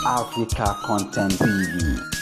Africa Content TV.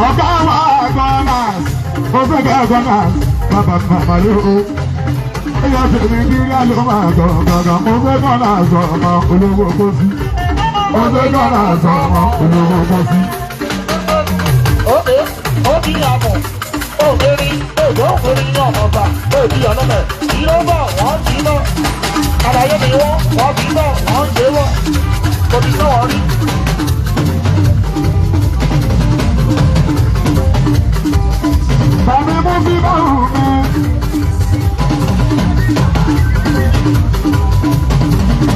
Ọ̀gá wa gunners, mo fẹ́ kẹ́ gunners, bàbá màmá ló o. Ẹyọ tèmi kíríà ló máa gọ̀ gàgà, mo fẹ́ gunners ọmọ olówó kó sí. Mo fẹ́ gunners ọmọ olówó kó sí. Òkè, ó di àmọ̀, òkèrè, òjò òkèrè ní ọ̀nà ọ̀gbà, òbí ọ̀nà mẹ̀, ìlú bọ̀ wọ́n ti bọ̀. Àlàyé mi wọ́n, wọ́n ti bọ̀, wọ́n ń ṣe wọ̀, kò ti sọ wọ́n rí. Bàbá mo fi bá wù mí.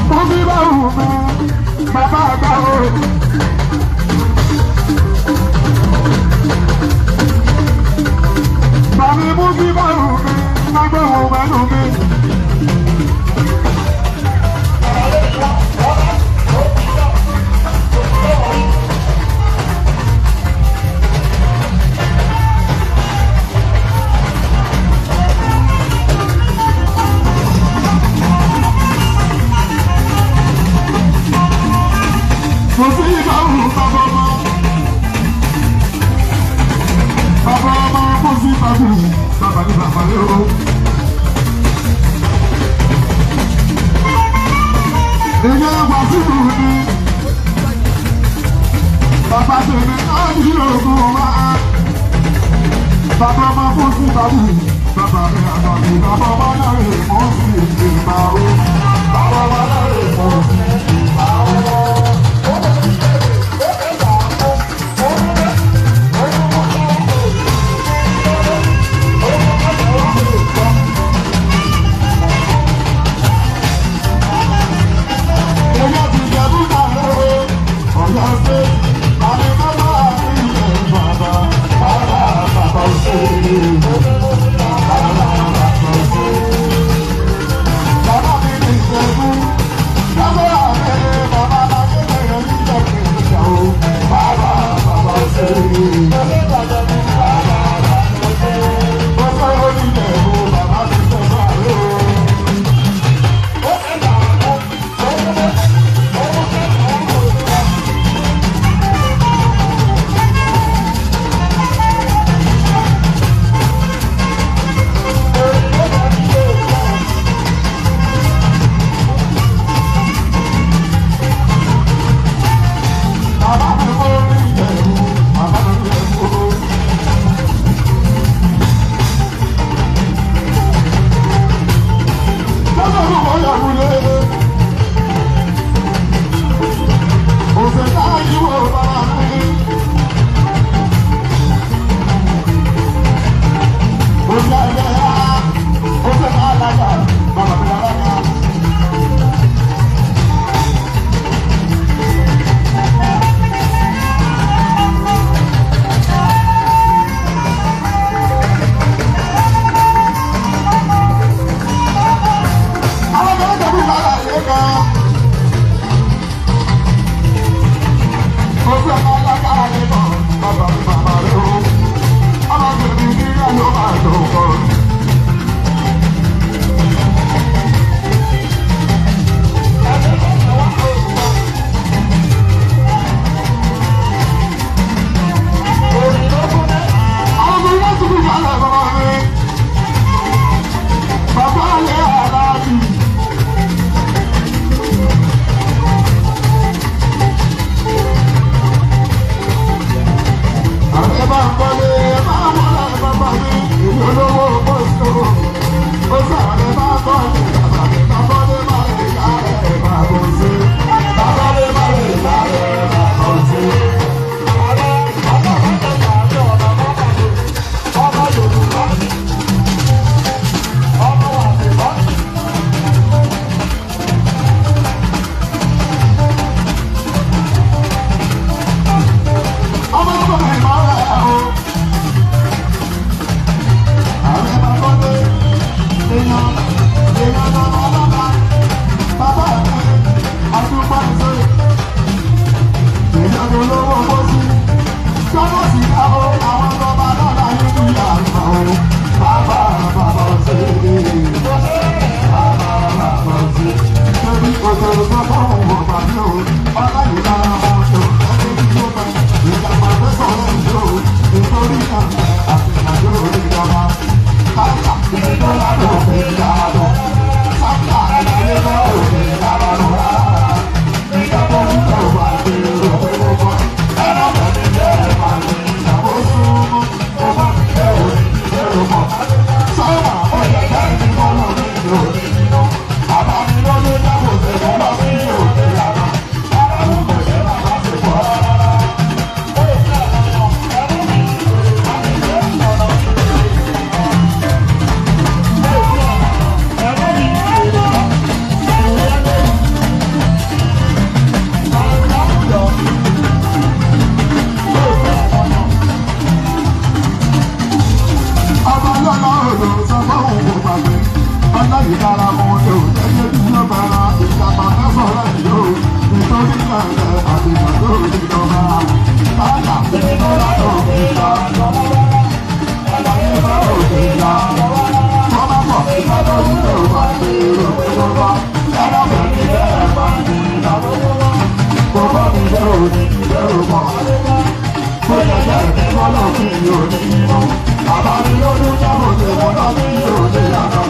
Mo fi bá wù mí. Bàbá àgbà o. Bàbá mo fi bá wù mí. Lágbó wù mẹ́nu mi. Àlàyé mi wọ́n, wọ́n bá, ó ti bọ̀, kò ti sọ wọ́n rí. Mo fi bá wù bàbá ọmọ. Bàbá ọmọ mo fi bá wù bàbá ní bàbá lé o. Èyí wà sínú mi. Bàbá tèmi náà ní ogun wá. Bàbá ọmọ mo fi bá wù bàbá mi àná mi. Bàbá ọmọ náà rè mọ́ sí ìgbà o. Bàbá ọmọ náà rè mọ́ sí ìgbà o. Ọ̀yọ́ ti jẹ̀bú náà o, Ọ̀yọ́ ṣe, àmì bàbá mi yẹ bàbá, bàbá bàbá ṣe, bàbá bàbá ṣe. Bàbá mi ní ìjẹ̀bú, bàbá mi bàbá láyé bẹ̀rẹ̀ ní ìjẹ̀bú ìjà o, bàbá bàbá ṣe. Bàbá bàbá ṣe. Ó fẹ́ oníjẹ̀bú, bàbá mi fẹ́ bá rẹ̀ o. Bàbá mi kò ní ìjẹ̀bú, bàbá mi fẹ́ kó. Àwọn ọmọ ẹgbẹ́ mi lára ìwé kan. Ojú ọmọ alágbára lè bọ̀, bàbá mi bàbá rẹ̀ o. Ọmọ tèmi ní ìyá ló máa lò kọ́. Àwọn ọmọ ilé tuntun bá lọ bàbá mi. Bàbá lè aláàbì. Ààrẹ bá ń kọ́lé, ẹ máa wọlé bàbá mi. Èmi olówó kọ́ Aláìdára mọ̀ ní òjẹ́jẹ́ tí ó bára ìjàmbá mẹ́sàn-án rẹ̀ yóò nítorí náà àti ìgbàgbọ́ ìjọba. Bàtà ìjọba tó fi lọ. Àlàyé bá òde lọ. Wọ́n bá pọ̀ ìgbàgbọ́ ìjọba ní ìròpé lọ́wọ́. Ẹ̀rọ bẹ̀rẹ̀ bẹ́ẹ̀ bá ní ìlànà. Kò bá mi lé òní ìlé òmọ̀. Kó jẹ́ jẹ́ ìfọ́lọ́ kí yóò ní inú. Bàbá mi lọ́dún jábọ̀ ṣe wọ́n lọ́ sí yóò ní ìlànà.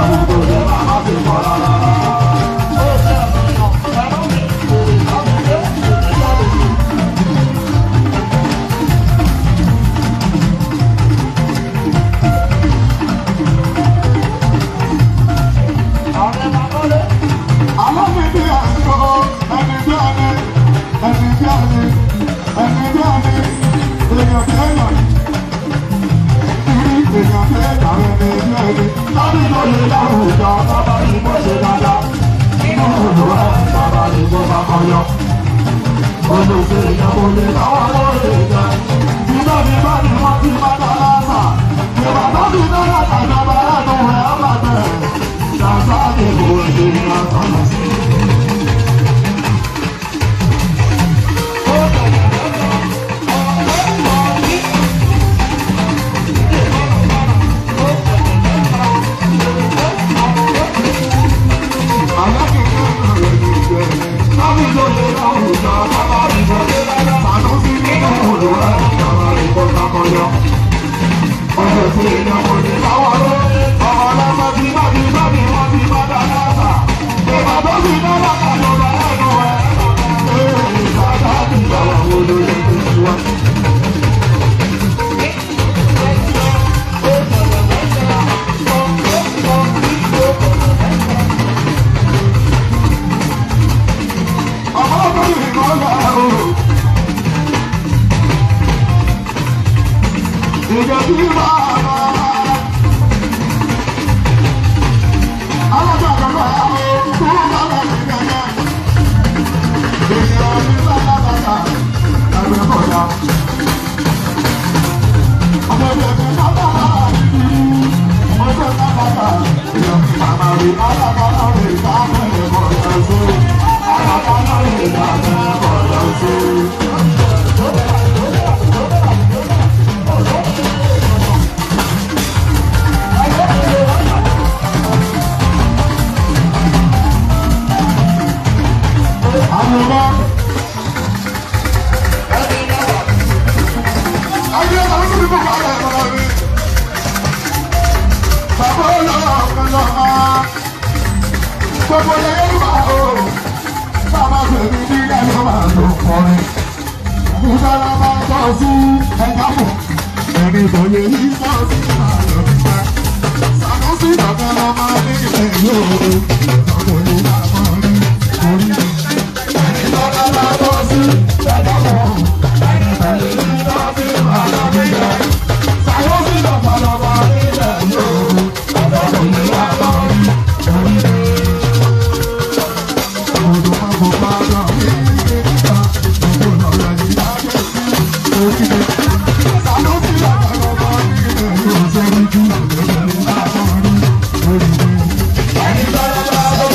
Àbúkò lè má fi kọ́ rárá. Thank you.